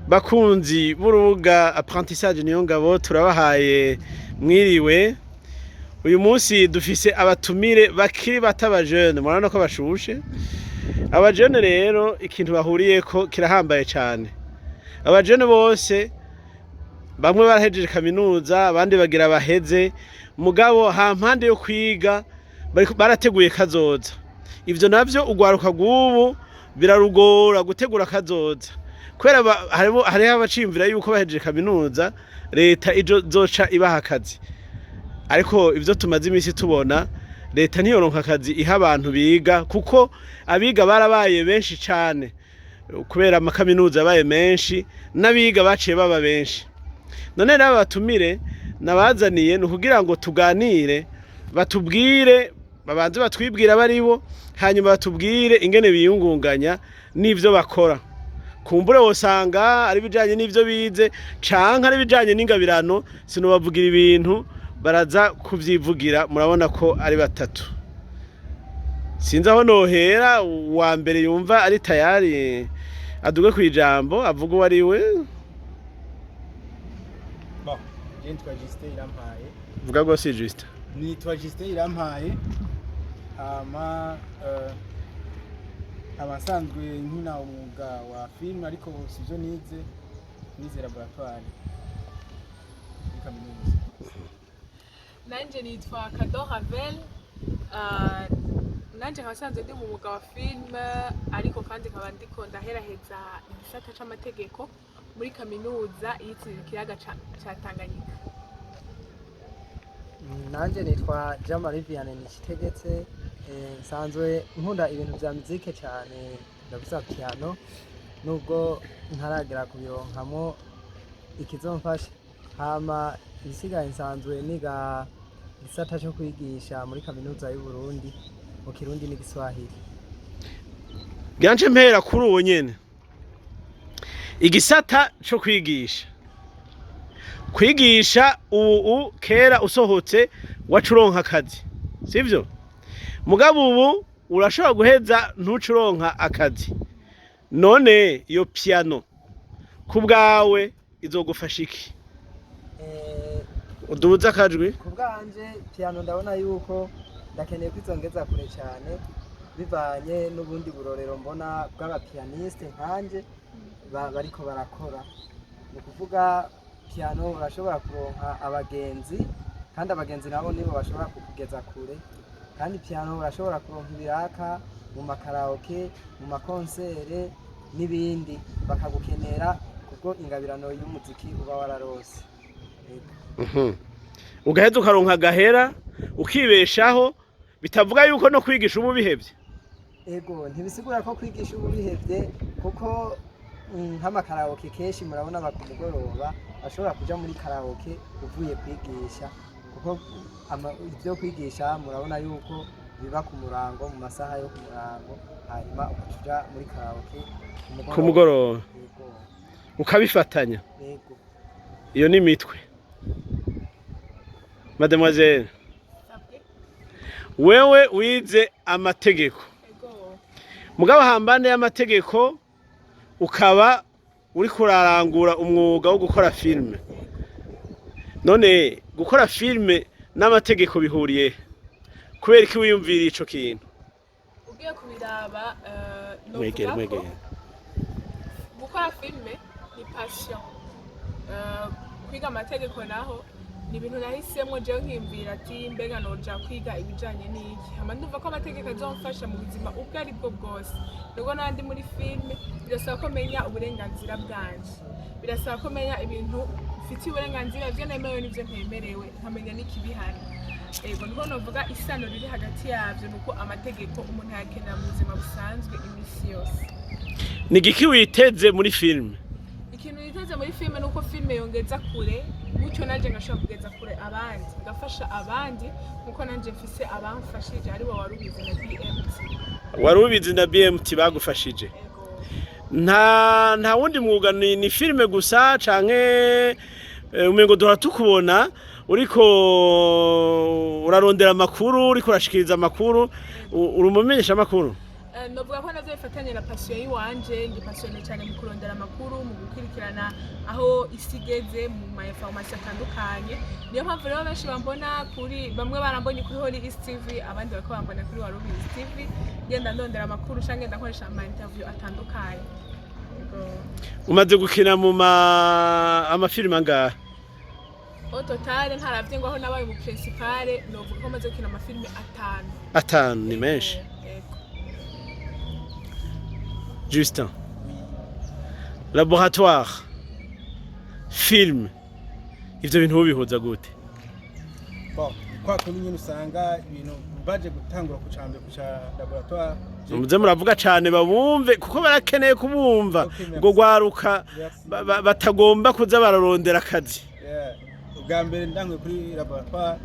Bakunzi b'urubuga Apprentissage Niyongabo, turabahaye mwiriwe. Uyu munsi dufise abatumire bakiri bato, abajene. Murabona ko bashushe. Abajene rero, ikintu bahuriyeko kirahambaye cane. Abajene bose, bamwe barahejeje kaminuza, abandi bagira baheze, mugabo hampande yo kwiga barateguye kazoza. Ivyo navyo urwaruka rw'ubu birarugora gutegura kazoza, kubera hariho abaciyumvira yuko bahejeje kaminuza leta izoca ibaha akazi. Ariko ivyo tumaze imisi tubona, leta ntiyoronka akazi iha abantu biga, kuko abiga barabaye benshi cane, kubera amakaminuza yabaye menshi n'abiga baciye baba benshi. None rero abatumire nabazaniye ni ukugira ngo tuganire, batubwire, babanze batwibwira abaribo, hanyuma batubwire ingene biyungunganya n'ivyo bakora. Kumbure wosanga ari ibijanye n'ivyo bize canke ari ibijanye n'ingabirano. Sinobavugira ibintu, baraza kuvyivugira. Murabona ko ari batatu. Sinzi aho nohera. Uwa mbere yumva ari tayari aduge kw'ijambo, avuga uwo ari we. Bon, je nitwa Justin Irampaye. Vuga rwose, Justin. Nitwa Justin Irampaye. Hama nkaba nsanzwe nkina umwuga wa film, ariko sivyo nize, nize laboratoire muri kaminuza. Nanje nitwa Kado Ravel, nanje nkaba nsanzwe ndi mu mwuga wa film, ariko kandi nkaba ndiko ndaheraheza igisata c'amategeko muri kaminuza yitiriwe ikiyaga ca Tanganyika. Nanje nitwa Jean Marie Vianney Nikitegetse. Nsanzwe nkunda ibintu vya muzike cyane, ndavuza piano nubwo ntaragera kubironkamo ikizomfasha. Hama ibisigaye, nsanzwe niga igisata cyo kwigisha muri kaminuza y'u Burundi mu Kirundi n'Igiswahili. Ngira mpera kuri uwo nyene. Igisata co kwigisha, kwigisha ubu, kera usohotse waca uronka akazi, sivyo? Mugabo ubu urashobora guheza ntuce uronka akazi. None iyo piano ku bwawe izogufasha iki? Uduze akajwi. Ku bwanje, piano ndabona yuko ndakeneye kwizongeza kure cyane, bivanye n'ubundi burorero mbona bw'abapianiste nkanje bariko barakora. Ni ukuvuga, piano urashobora kuronka abagenzi, kandi abagenzi nabo nibo bashobora kukugeza kure. Kandi piano urashobora kuronka ibiraka mu makaraoke, mu makonsere n'ibindi, bakagukenera kubwo ingabirano y'umuziki uba wararose. Yego. Ugaheza ukaronka agahera ukibeshaho, bitavuga yuko no kwigisha uba ubihevye. Ego, ntibisigura ko kwigisha uba ubihevye, kuko nk'amakaraoke kenshi murabona ku mugoroba ashobora kuja muri karaoke uvuye kwigisha, kuko ibyo kwigisha murabona yuko biba ku murango, mu masaha yo ku murango, hanyuma ugaca uja muri karaoke ku mugoroba. Yego. Ukabifatanya. Yego. Iyo ni imitwe. Mademoiselle, Sabwe. wewe wize amategeko. Ego. Mugabo hambande y'amategeko ukaba uriko urarangura umwuga wo gukora filime. None gukora filime n'amategeko bihuriye he? Kubera iki wiyumviriye ico kintu? Ugiye kubiraba, Mwegere. novuga ko Mwegere. gukora filime ni passion. Kwiga amategeko naho ni ibintu nahisemwo jewe, nkiyumvira ati mbega noja kwiga ibijanye n'iki? Hama ndumva ko amategeko azomfasha mu buzima ubwo ari bwo bwose. Nubwo nandi muri filime, birasaba ko menya uburenganzira bwanje, birasaba ko menya ibintu mfitiye uburenganzira, ivyo nemerewe n'ivyo ntemerewe, nkamenya n'ikibihana. Ego, niho novuga isano riri hagati yavyo nuko amategeko umuntu ayakenera mu buzima busanzwe imisi yose. Ni igiki witeze muri filime? Ikintu niteze muri filime nuko filime yongeza kure, gutyo nanje ngashobora kugeza kure abandi, ngafasha abandi nkuko nanje mfise abamfashije, aribo Warubizi na BMT. Wari ubizi na BMT bagufashije. Ego. Nta wundi mwuga, ni filime gusa, canke umengo duhora tukubona uriko urarondera amakuru, uriko urashikiriza amakuru, uri umumenyesha amakuru? Novuga ko navyo bifatanye na passion yiwanje. Ndi passionné cyane mu kurondera amakuru, mu gukurikirana aho isi igeze mu ma information atandukanye. Niyo mpamvu rero benshi bambona kuri, bamwe barambonye kuri Holy East TV, abandi bariko bambona kuri Warubizi TV, ngenda ndondera amakuru canke ngenda nkoresha ama interview atandukanye. Yego. Umaze gukina mu ma amafilime angahe? Au total, ntaravye ngo aho nabaye mu principale, novuga ko maze gukina amafilime 5. 5 ni menshi. Yego. Justin, laboratoire, film, ivyo bintu ubihuza gute? Bon, kwa kundi nyine usanga ibintu baje gutangura ku cambere ku ca laboratoire. Muze muravuga cane babumve, kuko barakeneye kubumva. Okay, merci. Ngo gwaruka Merci. batagomba kuza bararondera akazi. Yeah. Ubwa mbere ndanguye kuri laboratoire,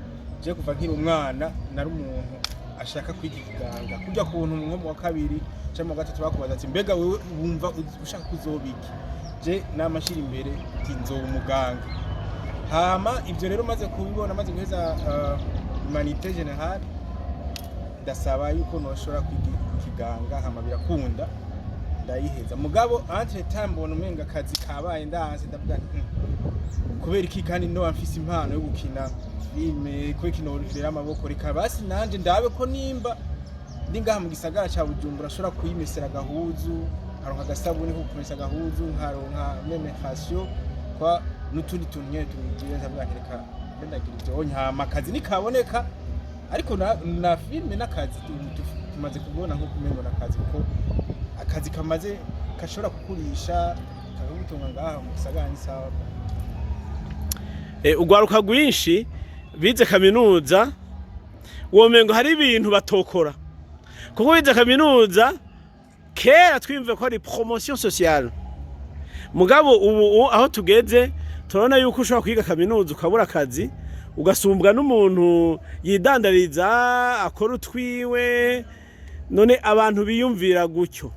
je kuva nkiri umwana nari umuntu ashaka kwiga ikiganga, kurya kuntu nko mu wa kabiri cyangwa mu wa gatatu bakubaza ati: "Mbega wewe wumva ushaka kuzoba iki?" Je namashira imbere ati: "Nzoba umuganga." Hama ibyo rero maze kubibona, maze guheza humanité générale, ndasaba yuko noshobora kwiga ikiganga, hama birakunda ndayiheza. Mugabo entre temps mbona umenga akazi kabaye ndanse, ndavuga nti: Kubera iki kandi no mfise impano yo gukina filime, kubera iki norera amaboko? Reka basi nanje ndabe ko nimba ndi ngaha mu gisagara ca Bujumbura ashobora kuyimesera agahuzu, nkaronka agasabuni ko kumesa agahuzu, nkaronka même ration kwa n'utundi tuntu nyene tugira." Ndavuga nti: "Reka mbe ndagira ivyo, hama akazi nikaboneka." Ariko na filime n'akazi tumaze kubona nko kumengo n'akazi, kuko akazi kamaze kashobora kukurisha kakagutunga ngaha mu gisagara ni sawa. Ugwaruka rwinshi bize kaminuza womengo hari ibintu batokora kuko bize kaminuza. Kera twimve ko ari promotion sociale, mugabo ubu aho tugeze turabona yuko ushobora kwiga kaminuza ukabura akazi, ugasumbwa n'umuntu yidandariza akora utwiwe. None abantu biyumvira gutyo,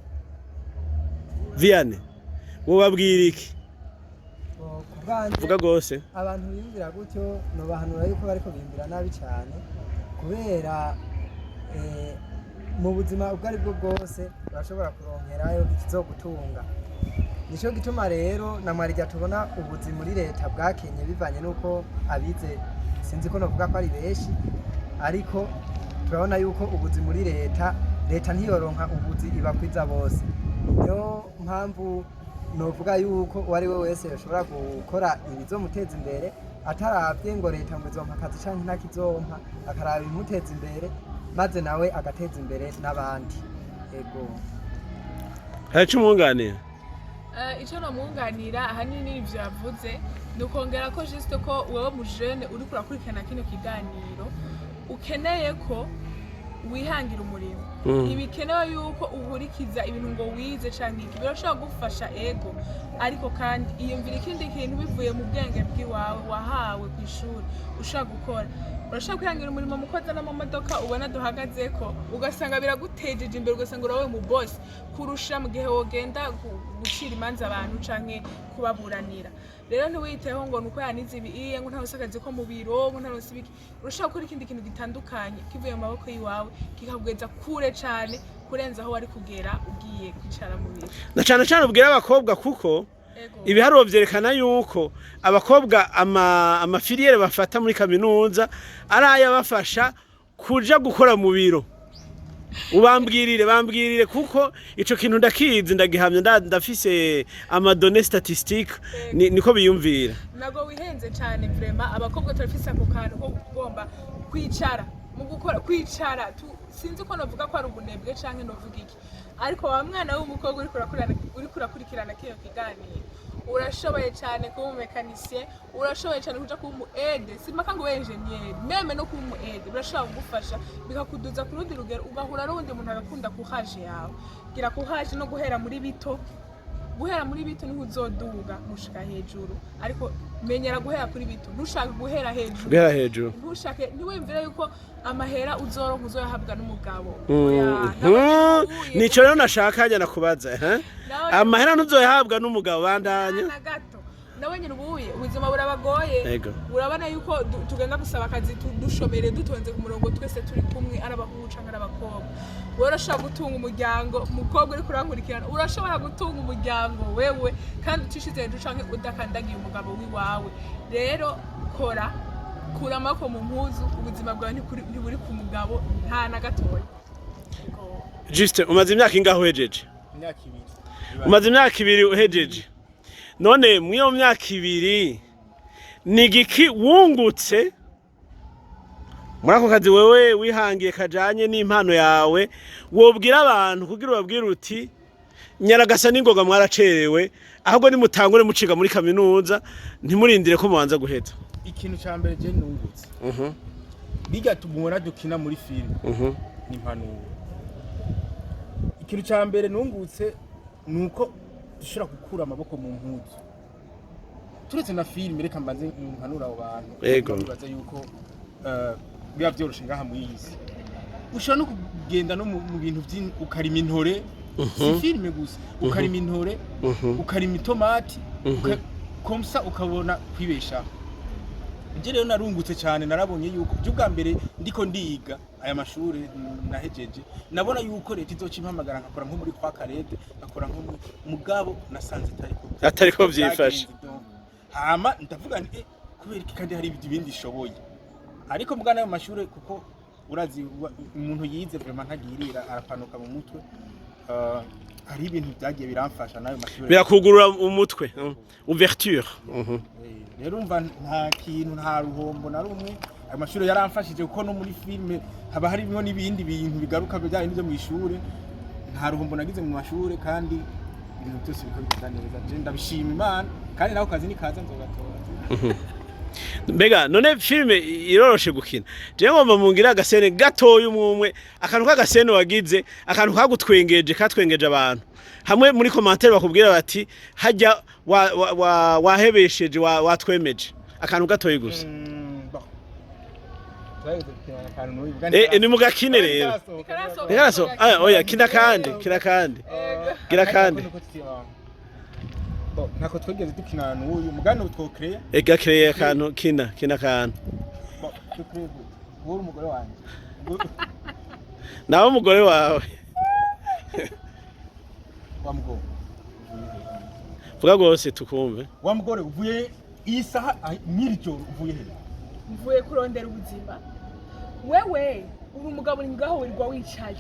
Vianney, wobabwira iki? Ku bwanjye, vuga rwose. Abantu biyumvira gutyo nobahanura yuko bariko biyumvira nabi cyane, kubera mu buzima ubwo ari bwo bwose urashobora kuronkerayo ikizogutunga. Nico gituma rero na mwarirya tubona ubuzi muri leta bwakenye, bivanye n'uko abize, sinzi ko novuga ko ari benshi, ariko turabona yuko ubuzi muri leta, leta ntiyoronka ubuzi ibakwiza bose. Niyo mpamvu novuga yuko uwo ari we wese yoshobora gukora ibizomuteza imbere, ataravye ngo leta ngo izompa akazi canke ntakizompa, akaraba ibimuteza imbere maze nawe agateza imbere n'abandi. Ego. Hari ico umwunganira? Ico nomwunganira ahanini ivyo yavuze ni ukongera ko juste ko wewe mujene uriko urakurikirana kino kiganiro ukeneye ko wihangira umurimo. Ntibikenewe yuko uhurikiza ibintu ngo wize canke iki, birashobora kugufasha, ego, ariko kandi iyumvira ikindi kintu bivuye mu bwenge bw'iwawe wahawe ku ishuri ushobora gukora. Urashobora kwihangira umurimo mu koza n'amamodoka ubona duhagazeko, ugasanga biragutejeje imbere, ugasanga urabaye mu boss kurusha mu gihe wogenda gucira imanza abantu canke kubaburanira. Rero ntiwiteho ngo nuko yanize ibi iye, ngo ntaronse akazi ko mu biro, ngo ntaronse ibiki. Urashobora gukora ikindi kintu gitandukanye kivuye mu maboko yiwawe, kikakugeza kure cane kurenza aho wari kugera ugiye kwicara mu biro. Na cane cane ubwira abakobwa, kuko ibiharuro vyerekana yuko abakobwa ama filières bafata muri kaminuza ari ayabafasha kuja gukora mu biro. Ubambwirire, bambwirire, kuko ico kintu ndakizi, ndagihamya, ndafise ama données statistiques, niko biyumvira. Nago wihenze cyane vraiment. Abakobwa turafise ako kantu ko kugomba kwicara mu gukora, kwicara sinzi ko novuga ko ari ubunebwe canke novuga iki, ariko wa mwana w'umukobwa uriko urakurikirana kino kiganiro, urashoboye cyane kuba umu mécanicien, urashoboye cyane kuja kuba umu aide, simpaka ngo ube ingénieur, même no kuba umu aide birashobora kugufasha bikakuduza ku rundi rugero, ugahura n'uwundi muntu agakunda courage yawe. Gira courage no guhera muri bito. Guhera muri bito niho uzoduga gushika hejuru, ariko menyera guhera kuri bito, ntushake guhera hejuru. Guhera hejuru. Ntushake, ntiwiyumvire yuko amahera uzoronka uzoyahabwa n'umugabo. Oya, nawe Nico rero nashaka njya nakubaza, eh? Nawe Amahera ntuzoyahabwa n'umugabo, bandanya. Na gato. Nabo nyine ubuye ubuzima burabagoye. Urabona yuko tugenda gusaba akazi, dushomere, dutonze ku murongo twese turi kumwe, ari abahungu canke ari abakobwa. Wewe urashobora gutunga umuryango, umukobwa uriko urankurikirana, urashobora gutunga umuryango wewe kandi utishize hejuru canke udakandagiye umugabo wiwawe. Rero kora, kura amaboko mu mpuzu, ubuzima bwawe ntiburi ku mugabo nta na gatoya. Juste, umaze imyaka ingahe uhejeje? Imyaka 2. Umaze imyaka 2 uhejeje. None mw'iyo myaka 2 ni igiki wungutse muri ako kazi wewe wihangiye kajanye n'impano yawe, wobwira abantu kugira ubabwire uti: "Nyaragasa n'ingoga, mwaracerewe, ahubwo nimutangure muciga muri kaminuza, ntimurindire ko mubanza guheza"? Ikintu ca mbere je nungutse, bijya tubona dukina muri filime, ni impanuro. Ikintu ca mbere nungutse ni uko dushobora gukura amaboko mu mpuzu. Turetse na filime, reka mbanze mpanura abo bantu bibaza yuko biba vyoroshe ngaha mu iyi si. Ushobora no kugenda no mu bintu ukarima intore, si filime gusa, ukarima intore, ukarima itomati, comme ça ukabona kwibeshaho. Ibyo rero narungutse cyane, narabonye yuko byo ubwa mbere ndiko ndiga aya mashuri nahejeje, nabona yuko leta izoca impamagara nkakora nko muri kwa karede, nkakora nko muri mugabo nasanze itariko Atariko vyifashe. Byagenze donc. Hama ndavuga nti: "Kubera iki kandi hari ibindi ishoboye?" Ariko mugana ayo mashuri, kuko urazi umuntu yize vraiment ntagirira, arapanuka mu mutwe. Hari ibintu byagiye biramfasha n'ayo mashuri. Birakugurura umutwe, ouverture. Rero umva, nta kintu, nta ruhombo na rumwe, ayo mashuri yaramfashije, kuko no muri filime haba harimo n'ibindi bintu bigaruka bijyanye n'ibyo mu ishuri. Nta ruhombo nagize mu mashuri, kandi ibintu byose biko bigenda neza. Je ndabishima Imana, kandi naho kazi nikaza nzogatora. Mbega none filime iroroshe gukina? Jewe ngomba mungira agasene gatoya, umwumwe, akantu k'agasene wagize, akantu kagutwengeje, katwengeje abantu, hamwe muri commentaire bakubwira bati: "Hajya wahebesheje, watwemeje." Akantu gatoya gusa. Bon. Turageze gukina akantu n'uyu. Ni mugakine rero. Ikarasohoka. Ikaraso, ah, oya, kina kandi, kina kandi. Gira kandi. Bon, ntako twigeze dukinana n'uyu mugani, ubu twocréa. Ega créer akantu, kina, kina akantu. Bon, ducréer gute? Wowe uri umugore wanjye. Nawe umugore wawe. Wa mugore. Vuga rwose tukumve. Wa mugore, uvuye iyi saha mw'iri joro, uvuye he? Mvuye kurondera ubuzima. Wewe uri umugabo, uri ngaho wirirwa wicaye.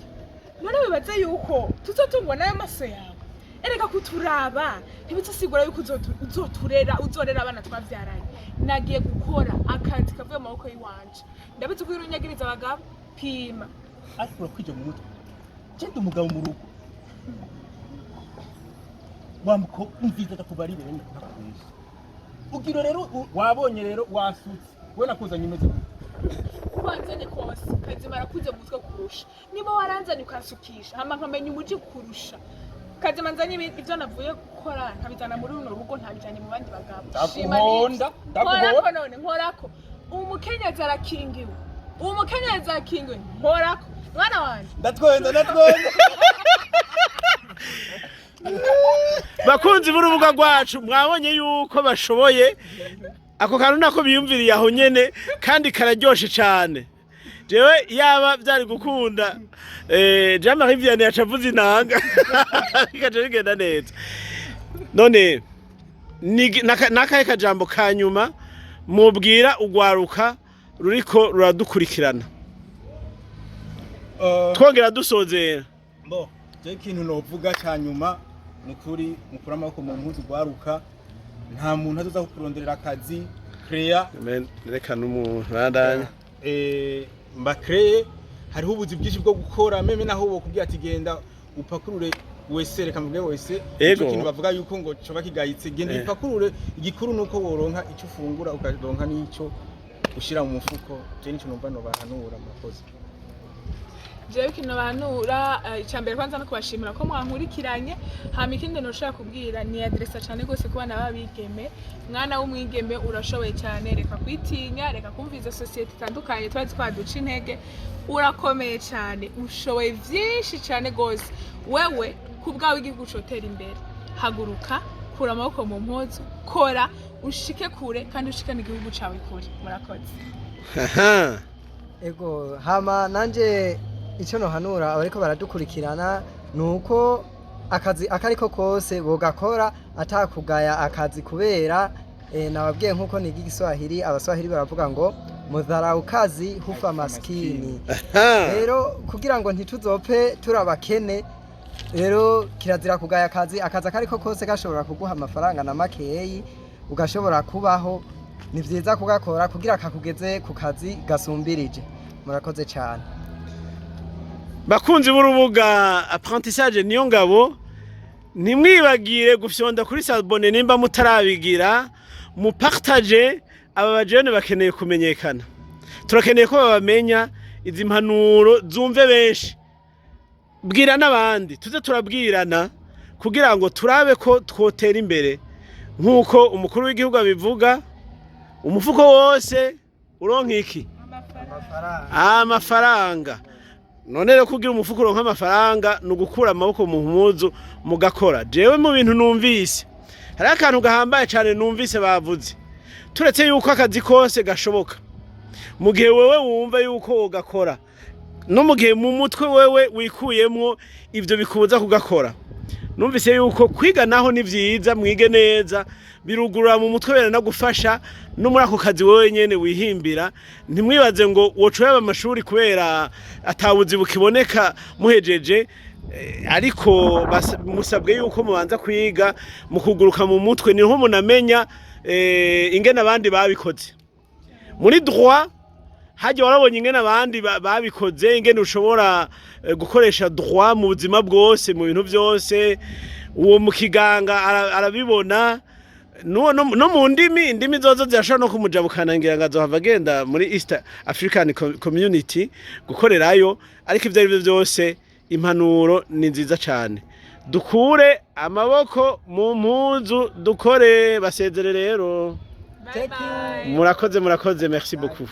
None wibaze yuko tuzotungwa n'ayo maso yawe? Ereka kuturaba ntibitusigura yuko uzoturera, uzorera abana twavyaranye. Nagiye gukora akazi kavuye mu maboko y'iwanje. Ndabizi ko unyagiriza abagabo pima. Ariko urakwije mu mutwe? Je ndi umugabo mu rugo. Wa mukobwa, umviza, ndakubarire rero, nakubesha ugira rero wabonye rero wasutse, we nakuzanye imeze gute? Wanzanye kose kazima, arakuze mu mutwe kurusha. Niba waranzanye ukansukisha, hama nkamenya umuji kurusha kazima, nzanye ivyo navuye gukora nkabizana muri runo rugo, ntabijanye mu bandi bagabo. Shima Ndaguhonda, n'ivyo. ndaguhonda. Nkorako none, nkorako. Umukenyezi arakingiwe, umukenyezi arakingiwe. Nkorako mwana wanje. Ndatwenza, ndatwenza. Bakunzi b'urubuga rwacu, mwabonye yuko bashoboye. Ako kantu nako biyumviriye aho nyene, kandi kararyoshe cane. Jewe yaba byari gukunda, Jean Marie Vianney yaca avuza inanga bikaca bigenda neza. None nakahe kajambo ka nyuma mubwira ugwaruka ruriko ruradukurikirana, twongera dusozera? Bo je ikintu novuga ca nyuma ni ukuri, mukure amaboko mu mpuzu rwaruka. Nta muntu azoza kukuronderera akazi, créa. Amen. Reka n'umuntu bandanya. Mbacréer, hariho ubuzi bwinshi bwo gukora. Même naho bokubwira ati: "Genda upakurure wese," reka mvuge wese. Ico kintu bavuga yuko ngo coba kigayitse, genda upakurure. Igikuru nuko woronka ico ufungura, ukaronka n'ico ushira mu mufuko. Je nico numva nobahanura. Murakoze. Jewe ikintu bahanura, icya mbere kwanza no kubashimira ko mwankurikiranye. Hama ikindi noshobora kubwira ni adressa cyane rwose ku bana b'abigeme: mwana w'umwigeme, urashoboye cyane. Reka kwitinya, reka kumviza sosiyete itandukanye tuba twaduca intege. Urakomeye cyane, ushoboye byinshi cyane rwose. Wewe ku bwawe igihugu cotera imbere. Haguruka. Kura amaboko mu mpuzu, kora ushike kure kandi ushikane igihugu cawe kure. Murakoze. Aha. Ego, hama nanje icyo nohanura abariko baradukurikirana ni uko akazi akariko kose bogakora atakugaya akazi, kubera nababwiye nkuko niga Igiswahili, Abaswahili baravuga ngo "Mudharau kazi hufa maskini." Aha. Rero kugira ngo ntituzopfe turabakene, rero kirazira kugaya akazi. Akazi akariko kose gashobora kuguha amafaranga na makeyi ugashobora kubaho, ni vyiza kugakora kugira kakugeze ku kazi gasumbirije. Murakoze cyane. Bakunzi b'urubuga Apprentissage Niyo Ngabo, ntimwibagire gufyonda kuri s'abonner nimba mutarabigira, mupartage. Aba bajene bakeneye kumenyekana, turakeneye ko babamenya, izi mpanuro zumve benshi. Bwira n'abandi, tuze turabwirana kugira ngo turabe ko twotera imbere. Nk'uko umukuru w'igihugu abivuga, umufuko wose uronka iki? Amafaranga. Amafaranga. None rero kugira umufuko uronka amafaranga ni ugukura amaboko mu mpuzu mugakora. Jewe mu bintu numvise, hariho akantu gahambaye cyane numvise bavuze. Turetse yuko akazi kose gashoboka mu gihe wewe wumva yuko wogakora, no mu gihe mu mutwe wewe wikuyemwo ivyo bikubuza kugakora. Numvise yuko kwiga naho ni vyiza, mwige neza, birugurura mu mutwe, biranagufasha no muri ako kazi wewe nyene wihimbira. Ntimwibaze ngo woca uyaba amashuri kubera atabuzi bukiboneka muhejeje, ariko musabwe yuko mubanza kwiga mukuguruka mu mutwe, niho munamenya ingene abandi babikoze. Muri droit hajya warabonye ingene abandi babikoze, ingene ushobora gukoresha droit mu buzima bwose, mu bintu byose. Uwo mu kiganga arabibona, nuwo no mu ndimi, indimi zozo zirashobora no kumujabukana, ngira ngo azohava agenda muri East African Community gukorerayo. Ariko ivyo ari byo byose, impanuro ni nziza cyane. Dukure amaboko mu mpuzu, dukore. Basezere rero. Bye. Thank you. Bye. Murakoze, murakoze, merci beaucoup.